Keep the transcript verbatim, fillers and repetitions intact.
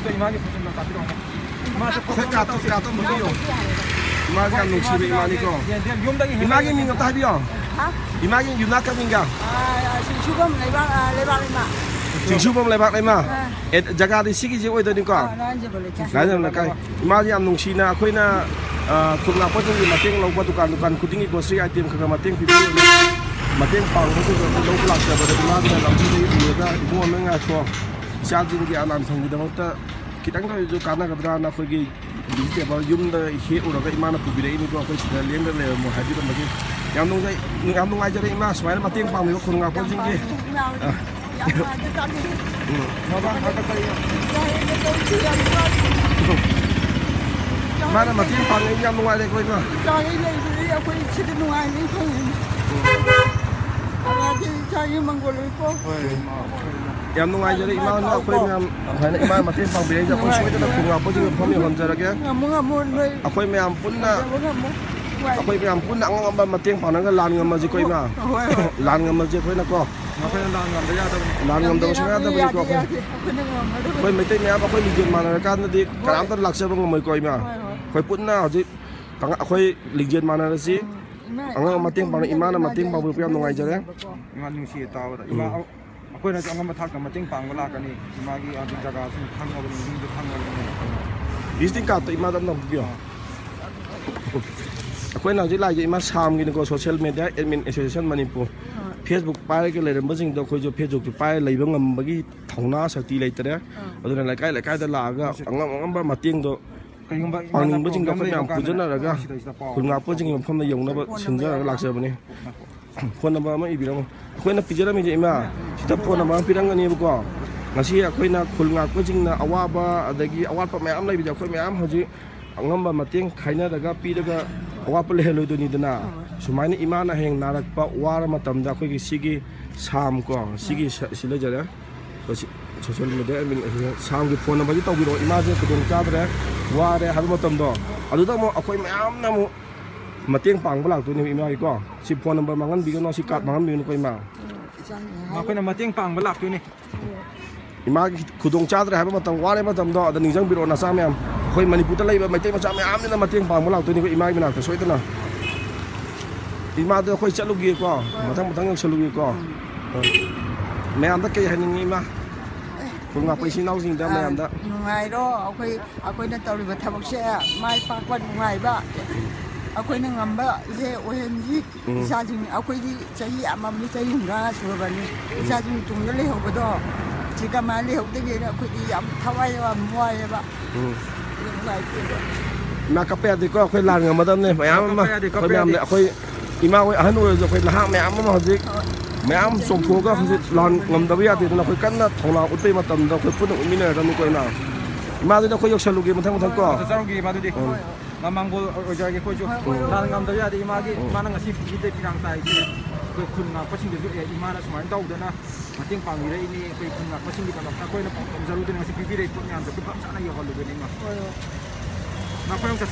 ꯏꯃꯥꯒꯤ ꯐꯣꯇꯣ ꯑꯝꯇ ꯀꯥꯞꯄꯤꯔꯛꯑꯣ꯫ ꯏꯃꯥꯁꯦ ꯐꯣꯇꯣ ꯈꯔ ꯀꯥꯞꯇꯣ, ꯑꯝꯇ ꯀꯥꯞꯇꯣ, ꯃꯈꯩ ꯌꯦꯡꯉꯣ꯫ ꯏꯃꯥꯒ ꯌꯥꯝ ꯅꯨꯡꯁꯤꯕ ꯏꯃꯥꯅꯤꯀꯣ꯫ ꯌꯦꯟꯗꯦꯝ ꯌꯨꯝꯗꯒꯤ ꯍꯦꯛ ꯏꯃꯥꯒꯤ ꯃꯤꯡ ꯑꯝꯇ ꯍꯥꯏꯕꯤꯌꯣ꯫ ꯍꯥ? ꯏꯃꯥꯒꯤ ꯌꯨꯝꯅꯥꯛꯀ ꯃꯤꯡꯒ꯫ ꯑꯥ, ꯁꯤꯡꯁꯨꯕꯝ ꯂꯩꯕꯥꯛ, ꯑꯥ, ꯂꯩꯕꯥꯛ ꯂꯩꯃ꯫ ꯆꯤꯡꯁꯨꯕꯝ ꯂꯩꯕꯥꯛ ꯂꯩꯃ꯫ ꯑꯥ꯫ ꯑꯦ, ꯖꯒꯥꯗꯤ ꯁꯤꯒꯤꯁꯦ ꯑꯣꯏꯗꯣꯏꯅꯤꯀꯣ? ꯑꯥ, ꯂꯥꯟꯖꯕ ꯂꯩꯀꯥꯏ꯫ ꯂꯥꯟꯖꯕ ꯂꯩꯀꯥꯏ꯫ ꯏꯃꯥꯁꯦ ꯌꯥꯝ ꯅꯨꯡꯁꯤꯅ ꯑꯩꯈꯣꯏꯅ, ꯑ, ꯈꯨꯜ ꯉꯥꯛꯄꯁꯤꯡꯒꯤ ꯃꯇꯦꯡ ꯂꯧꯕ, ꯗꯨꯀꯥꯟ ꯗꯨꯀꯥꯟ ꯈꯨꯗꯤꯡꯒꯤ grocery item ꯈꯔ ꯈꯔ ꯃꯇꯦꯡ ꯄꯤꯕꯤꯌꯨ꯫ ꯃꯇꯦꯡ ꯄꯥꯡꯕꯁꯤꯡꯗꯣ ꯑꯩꯈꯣꯏ ꯂꯧꯕ ꯂꯥꯛꯆꯕꯗ ꯏꯃꯥꯗꯨꯅ ꯂꯝꯕꯤꯗꯒꯤ ꯎꯔꯒ "ꯏꯕꯨꯡꯉꯣ ꯅꯪ ꯉꯥꯏꯈꯣ, ꯏꯆꯥꯁꯤꯡꯒꯤ ꯑꯅꯥꯟ ꯊꯝꯈꯤꯗꯃꯛꯇ ꯈꯤꯇꯪꯗ ꯑꯣꯏꯔꯁꯨ ꯀꯥꯟꯅꯒꯗ꯭ꯔꯥꯅ" ꯑꯩꯈꯣꯏꯒꯤ vegetable ꯌꯨꯝꯗ ꯍꯦꯛꯎꯔꯒ ꯏꯃꯥꯅ ꯄꯨꯕꯤꯔꯛꯏꯅꯤꯀꯣ꯫ ꯑꯩꯈꯣꯏ ꯁꯤꯗ ꯂꯦꯡꯗꯅ ꯂꯩꯔꯝꯃꯣ ꯍꯥꯏꯕꯤꯔꯝꯕꯒꯤ ꯌꯥꯝ ꯅꯨꯡꯉꯥꯏ-, ꯌꯥꯝ ꯅꯨꯡꯉꯥꯏꯖꯔꯦ ꯏꯃꯥ, ꯁꯨꯃꯥꯏꯅ ꯃꯇꯦꯡ ꯄꯥꯡꯕꯤꯕ ꯈꯨꯜ ꯉꯥꯛꯄꯁꯤꯡꯒꯤ꯫ ꯌꯥꯝ ꯅꯨꯡꯉꯥꯏꯖꯔꯦ꯫ ꯎꯝ꯫ ꯃꯃꯥ ꯊꯥꯒꯠꯆꯔꯤ꯫ ꯏꯃꯥꯅ ꯃꯇꯦꯡ ꯄꯥꯡꯉꯛꯏ ꯌꯥꯝ ꯅꯨꯡꯉꯥꯏꯔꯦ ꯑꯩꯈꯣꯏ ꯏꯃꯥ꯫ ꯏꯆꯥꯈꯩ ꯂꯩꯕꯗꯤ ꯑꯩꯈꯣꯏ ꯁꯤꯗ ꯅꯨꯡꯉꯥꯏꯅ ꯐꯪꯉꯤꯅꯤ꯫ ꯑꯗꯨꯗꯤ ꯏꯆꯥꯒꯤ ꯃꯪꯒꯣꯜ ꯑꯣꯏꯀꯣ꯫ ꯍꯣꯏ, ꯏꯃꯥ꯫ ꯌꯥꯝ ꯅꯨꯡꯉꯥꯏꯖꯔꯦ ꯏꯃꯥꯅ ꯑꯩꯈꯣꯏ ꯃꯌꯥꯝ ꯁꯨꯃꯥꯏꯅ ꯏꯃꯥ ꯃꯇꯦꯡ ꯄꯥꯡꯕꯤꯔꯛꯏꯁꯦ꯫ ꯑꯩꯈꯣꯏ ꯁꯣꯏꯗꯅ ꯈꯨꯜ ꯉꯥꯛꯄꯁꯤꯡꯒꯤ ꯃꯐꯝ ꯌꯧꯍꯟꯖꯔꯒꯦ꯫ ꯉꯝꯃꯨ, ꯉꯝꯃꯨ, ꯅꯣꯏ ꯑꯩꯈꯣꯏ ꯃꯌꯥꯝ ꯄꯨꯟꯅ, ꯉꯝꯃꯨ, ꯉꯝꯃꯨ꯫ ꯑꯩꯈꯣꯏ ꯃꯌꯥꯝ ꯄꯨꯟꯅ ꯑꯉꯝ ꯑꯉꯝꯕ ꯃꯇꯦꯡ ꯄꯥꯡꯅꯔꯒ ꯂꯥꯟ ꯉꯝꯃꯁꯤꯀꯣ ꯏꯃꯥ꯫ ꯍꯣꯏ, ꯍꯣꯏ꯫ ꯂꯥꯟ ꯉꯝꯃꯁꯤ ꯑꯩꯈꯣꯏꯅꯀꯣ꯫ ꯑꯩꯈꯣꯏꯅ ꯂꯥꯟ ꯉꯝꯗ ꯌꯥꯗꯕꯅꯤ꯫ ꯂꯥꯟ ꯉꯝꯗꯕ ꯁꯨꯡꯌꯥ ꯌꯥꯗꯕꯅꯤꯀꯣ ꯌꯥꯗꯦ, ꯑꯩꯈꯣꯏ꯫ ꯌꯥꯗꯦ꯫ ꯑꯩꯈꯣꯏꯅ ꯉꯝꯒꯗꯕꯅꯤ꯫ ꯑꯩꯈꯣꯏ ꯃꯩꯇꯩ ꯃꯌꯥꯝ ꯑꯩꯈꯣꯏ ꯂꯤꯡꯖꯦꯜ ꯃꯥꯟꯅꯔꯀꯥꯟꯗꯗꯤ ꯍꯣꯏ꯫ ꯀꯅꯥꯝꯇ ꯂꯥꯛꯆꯕ ꯉꯝꯃꯣꯏꯀꯣ ꯏꯃꯥ꯫ ꯍꯣꯏ, ꯍꯣꯏ꯫ ꯑꯩꯈꯣꯏ ꯄꯨꯟꯅ ꯍꯧꯖꯤꯛ ꯀꯪ-, ꯑꯩꯈꯣꯏ ꯂꯤꯡꯖꯦꯜ ꯃꯥꯟꯅꯔꯁꯤ꯫ ꯎꯝ, ꯏꯃꯥ ꯑꯉꯝꯕ ꯃꯇꯦꯡ ꯄꯥꯡꯕ, ꯏꯃꯥꯅ ꯃꯇꯦꯡ ꯄꯥꯡꯕꯤꯔꯛꯄ ꯌꯥꯝ ꯅꯨꯡꯉꯥꯏꯖꯔꯦ꯫ ꯏꯃꯥ ꯅꯨꯡꯁꯤꯌꯦ ꯇꯥꯕꯗ꯫ ꯏꯃꯥ, ꯎꯝ꯫ ꯑꯩꯈꯣꯏꯅꯁꯨ ꯑꯉꯝꯕ ꯊꯥꯛꯇ ꯃꯇꯦꯡ ꯄꯥꯡꯕ ꯂꯥꯛꯀꯅꯤ꯫ ꯏꯃꯥꯒꯤ ꯍꯧꯖꯤꯛ ꯖꯒꯥꯁꯨ ꯈꯪꯉꯕꯅꯤ, ꯃꯤꯡꯁꯨ ꯈꯪꯉꯕꯅꯤ꯫ Visiting cardꯇꯣ ꯏꯃꯥꯗ ꯑꯝꯇ ꯄꯤꯕꯤꯌꯣ꯫ ꯑꯩꯈꯣꯏꯅ ꯍꯧꯖꯤꯛ ꯂꯥꯛꯏꯁꯦ ꯏꯃꯥ ꯁꯥꯝꯒꯤꯅꯤꯀꯣ, Social Media Admin Association Manipur. ꯍꯣꯏ꯫ Facebook ꯄꯥꯏꯔꯒ ꯂꯩꯔꯝꯕꯁꯤꯡꯗꯣ ꯑꯩꯈꯣꯏꯁꯨ Facebookꯁꯨ ꯄꯥꯏꯔ ꯂꯩꯕ ꯉꯝꯕꯒꯤ ꯊꯧꯅꯥ ꯁꯛꯇꯤ ꯂꯩꯇꯔꯦ꯫ ꯑꯥ꯫ ꯑꯗꯨꯅ ꯂꯩꯀꯥꯏ ꯂꯩꯀꯥꯏꯗ ꯂꯥꯛꯑꯒ ꯑꯉꯝ ꯑꯉꯝꯕ ꯃꯇꯦꯡꯗꯣ ꯀꯩꯒꯨꯝꯕ ꯏꯃꯥꯅ ꯄꯥꯡꯅꯤꯡꯕꯁꯤꯡꯗꯣ problem ꯑꯩꯈꯣꯏ ꯃꯌꯥꯝ ꯂꯩꯕ ꯀꯥꯟꯗ ꯄꯨꯟꯖꯟꯅꯔꯒ ꯁꯤꯗꯩꯁꯤꯗ ꯄꯥꯎ ꯈꯨꯜ ꯉꯥꯛꯄꯁꯤꯡꯒꯤ ꯃꯐꯝꯗ ꯌꯧꯅꯕ ꯁꯤꯟꯖꯔꯒ ꯂꯥꯛꯆꯕꯅꯤ꯫ Phone number ꯑꯃ ꯏꯕꯤꯔꯝꯃꯣ꯫ ꯑꯩꯈꯣꯏꯅ ꯄꯤꯖꯔꯝꯃꯤꯁꯦ ꯏꯃꯥ, ꯁꯤꯗ phone number ꯑꯃ ꯄꯤꯔꯝꯒꯅꯦꯕꯀꯣ꯫ ꯉꯁꯤ ꯑꯩꯈꯣꯏꯅ ꯈꯨꯜ ꯉꯥꯛꯄꯁꯤꯡꯅ ꯑꯋꯥꯕ ꯑꯗꯒꯤ ꯑꯋꯥꯠꯄ ꯃꯌꯥꯝ ꯂꯩꯕꯁꯦ ꯑꯩꯈꯣꯏ ꯃꯌꯥꯝ ꯍꯧꯖꯤꯛ ꯑꯉꯝꯕ ꯃꯇꯦꯡ ꯈꯥꯏꯅꯔꯒ ꯄꯤꯔꯒ ꯑꯋꯥꯠꯄ ꯂꯩꯍꯜꯂꯣꯏꯗꯣꯏꯅꯤꯗꯅ꯫ ꯁꯨꯃꯥꯏꯅ ꯏꯃꯥꯅ ꯍꯌꯦꯡ ꯅꯥꯔꯛꯄ ꯋꯥꯔ ꯃꯇꯝꯗ ꯑꯩꯈꯣꯏꯒꯤ ꯁꯤꯒꯤ ꯁꯥꯝ ꯀꯣ, ꯁꯤꯒꯤ ꯁ-, ꯁꯤ ꯂꯩꯖꯔꯦ꯫ ꯁꯣꯁꯤ-, social media admin ꯑꯁꯤꯅ ꯁꯥꯝꯒꯤ phone numberꯁꯤ ꯇꯧꯕꯤꯔꯛꯑꯣ꯫ ꯏꯃꯥꯁꯦ ꯈꯨꯗꯣꯡ ꯆꯥꯗ꯭ꯔꯦ, ꯋꯥꯔꯦ ꯍꯥꯏꯕ ꯃꯇꯝꯗꯣ, ꯑꯗꯨꯗ ꯑꯃꯨꯛ ꯑꯩꯈꯣꯏ ꯃꯌꯥꯝꯅ ꯑꯃꯨꯛ ꯃꯇꯦꯡ ꯄꯥꯡꯕ ꯂꯥꯛꯇꯣꯏꯅꯦꯕ ꯏꯃꯥꯒꯤꯀꯣ꯫ ꯁꯤ phone number ꯃꯥꯡꯍꯟꯕꯤꯒꯅꯨ, ꯁꯤ card ꯃꯥꯡꯍꯟꯕꯤꯒꯅꯨꯀꯣ ꯏꯃꯥ꯫ ꯃꯈꯣꯏꯅ ꯃꯇꯦꯡ ꯄꯥꯡꯕ ꯂꯥꯛꯇꯣꯏꯅꯦ꯫ ꯏꯃꯥꯒꯤ ꯈꯨꯗꯣꯡ ꯆꯥꯗ꯭ꯔꯦ ꯍꯥꯏꯕ ꯃꯇꯝ, ꯋꯥꯔꯦ ꯃꯇꯝꯗꯣ, ꯑꯗ ꯅꯤꯡꯁꯤꯡꯕꯤꯔꯛꯑꯣ ꯅꯆꯥ ꯃꯌꯥꯝ꯫ ꯑꯩꯈꯣꯏ ꯃꯅꯤꯄꯨꯔꯗ ꯂꯩꯕ ꯃꯩꯇꯩ ꯃꯆꯥ ꯃꯌꯥꯝꯅꯤꯅ ꯃꯇꯦꯡ ꯄꯥꯡꯕ ꯂꯥꯛꯇꯣꯏꯅꯤꯀꯣ ꯏꯃꯥꯒꯤ ꯃꯅꯥꯛꯇ ꯁꯣꯏꯗꯅ꯫ ꯏꯃꯥꯗꯣ ꯑꯩꯈꯣꯏ ꯆꯠꯂꯨꯒꯦꯀꯣ, ꯃꯊꯪ ꯃꯊꯪ ꯌꯧꯁꯜꯂꯨꯒꯦꯀꯣ꯫ ꯍꯣꯏ꯫ ꯃꯌꯥꯝꯗ ꯀꯩ ꯍꯥꯏꯅꯤꯡꯉꯤ ꯏꯃꯥ? ꯈꯨꯜ ꯉꯥꯛꯄ ꯏꯆꯤꯟ ꯏꯅꯥꯎꯁꯤꯡꯗ ꯑ, ꯃꯌꯥꯝꯗ꯫ ꯅꯨꯡꯉꯥꯏꯔꯣ꯫ ꯑꯩꯈꯣꯏ, ꯑꯩꯈꯣꯏꯅ ꯇꯧꯔꯤꯕ ꯊꯕꯛꯁꯦ ꯃꯥꯏ ꯄꯥꯛꯄ ꯅꯨꯡꯉꯥꯏꯕ, ꯑꯩꯈꯣꯏꯅ ꯉꯝꯕꯁꯦ ꯑꯣꯏꯍꯟꯁꯤ꯫ ꯎꯝ꯫ ꯏꯆꯥꯁꯤꯡ, ꯑꯩꯈꯣꯏꯗꯤ ꯆꯍꯤ ꯌꯥꯝꯃꯕꯅꯤ, ꯆꯍꯤ ꯍꯨꯝꯗ꯭ꯔꯥ ꯁꯨꯔꯕꯅꯤ꯫ ꯎꯝ꯫ ꯏꯆꯥꯁꯤꯡ ꯇꯨꯡꯗ ꯂꯩꯍꯧꯕꯗꯣ ꯁꯤ ꯀꯃꯥꯏꯅ ꯂꯩꯍꯧꯗꯒꯦꯅ ꯑꯩꯈꯣꯏꯗꯤ ꯌꯥꯝ ꯊꯋꯥꯏ ꯌꯥꯝ ꯋꯥꯏꯑꯦꯕ꯫ ꯎꯝ꯫ ꯅꯨꯡꯉꯥꯏꯇꯦꯕ꯫ ꯏꯃꯥ ꯀꯞꯄ ꯌꯥꯗꯦꯀꯣ, ꯑꯩꯈꯣꯏ ꯂꯥꯟ ꯉꯝꯃꯗꯕꯅꯦ ꯃꯌꯥꯝ ꯑꯃ꯫ ꯀꯞꯄ ꯌꯥꯗꯦ, ꯀꯞꯄ ꯑꯩꯈꯣꯏ ꯃꯌꯥꯝꯅ, ꯌꯥꯗꯦ꯫ ꯑꯩꯈꯣꯏ ꯏꯃꯥ ꯍꯣꯏ ꯑꯍꯟ ꯑꯣꯏꯔꯁꯨ ꯑꯩꯈꯣꯏ ꯅꯍꯥ ꯃꯌꯥꯝ ꯑꯃ ꯍꯧꯖꯤꯛ ꯍꯣꯏ꯫ ꯃꯌꯥꯝ ꯆꯍꯤ ꯆꯣꯡꯊꯣꯛꯑꯒ ꯍꯨꯝꯗ꯭ꯔꯥ ꯍꯧꯖꯤꯛ ꯂꯥꯟ ꯁꯨꯔꯕꯅꯤ꯫ ꯉꯝꯗꯕ ꯌꯥꯗꯦꯗꯅ ꯑꯩꯈꯣꯏ ꯀꯟꯅ ꯊꯧꯅꯥ ꯎꯠꯄꯒꯤ ꯃꯇꯝꯗ ꯑꯩꯈꯣꯏ ꯄꯨꯟꯅ ꯎꯠꯃꯤꯟꯅꯔꯗꯕꯅꯤꯀꯣ ꯏꯃꯥ꯫ ꯏꯃꯥꯗꯨꯗꯤ ꯑꯩꯈꯣꯏ ꯌꯧꯁꯜꯂꯨꯒꯦ ꯃꯊꯪ ꯃꯊꯪ ꯀꯣ꯫ ꯆꯠꯆꯔꯨꯒꯦ ꯏꯃꯥꯗꯨꯗꯤ꯫ ꯎꯝ꯫ ꯃꯃꯥꯡꯒꯣꯜ ꯑꯣꯏꯖꯔꯒꯦ ꯑꯩꯈꯣꯏꯁꯨ꯫ ꯍꯣꯏ, ꯍꯣꯏ, ꯍꯣꯏ꯫ ꯂꯥꯟ ꯉꯝꯗꯕ ꯌꯥꯗꯦ ꯏꯃꯥꯒꯤ꯫ ꯎꯝ꯫ ꯏꯃꯥꯅ ꯉꯁꯤ ꯄꯨꯈ꯭ꯔꯤꯗ ꯄꯤꯔꯥꯡ ꯇꯥꯏꯁꯦ ꯑꯩꯈꯣꯏ ꯈꯨꯟ ꯉꯥꯛꯄꯁꯤꯡꯗꯁꯨ ꯑꯦ ꯏꯃꯥꯅ ꯁꯨꯃꯥꯏꯅ ꯇꯧꯗꯅ ꯃꯇꯦꯡ ꯄꯥꯡꯕꯤꯔꯛꯏꯅꯤ, ꯑꯩꯈꯣꯏ ꯈꯨꯟ ꯉꯥꯛꯄꯁꯤꯡꯒꯤꯗꯃꯛꯇ ꯑꯩꯈꯣꯏꯅ ꯄꯥꯎꯗꯝꯖꯔꯨꯗꯅ ꯉꯁꯤ ꯄꯤꯕꯤꯔꯛꯏ ꯄꯣꯠ ꯃꯌꯥꯝꯗꯣ ꯈꯨꯠ ꯆꯞ ꯆꯥꯅ ꯌꯧꯍꯜꯂꯨꯕꯅꯤ ꯏꯃꯥ꯫ ꯍꯣꯏ, ꯍꯣꯏ꯫ ꯏꯃꯥ, ꯑꯩꯈꯣꯏ ꯑꯃꯨꯛ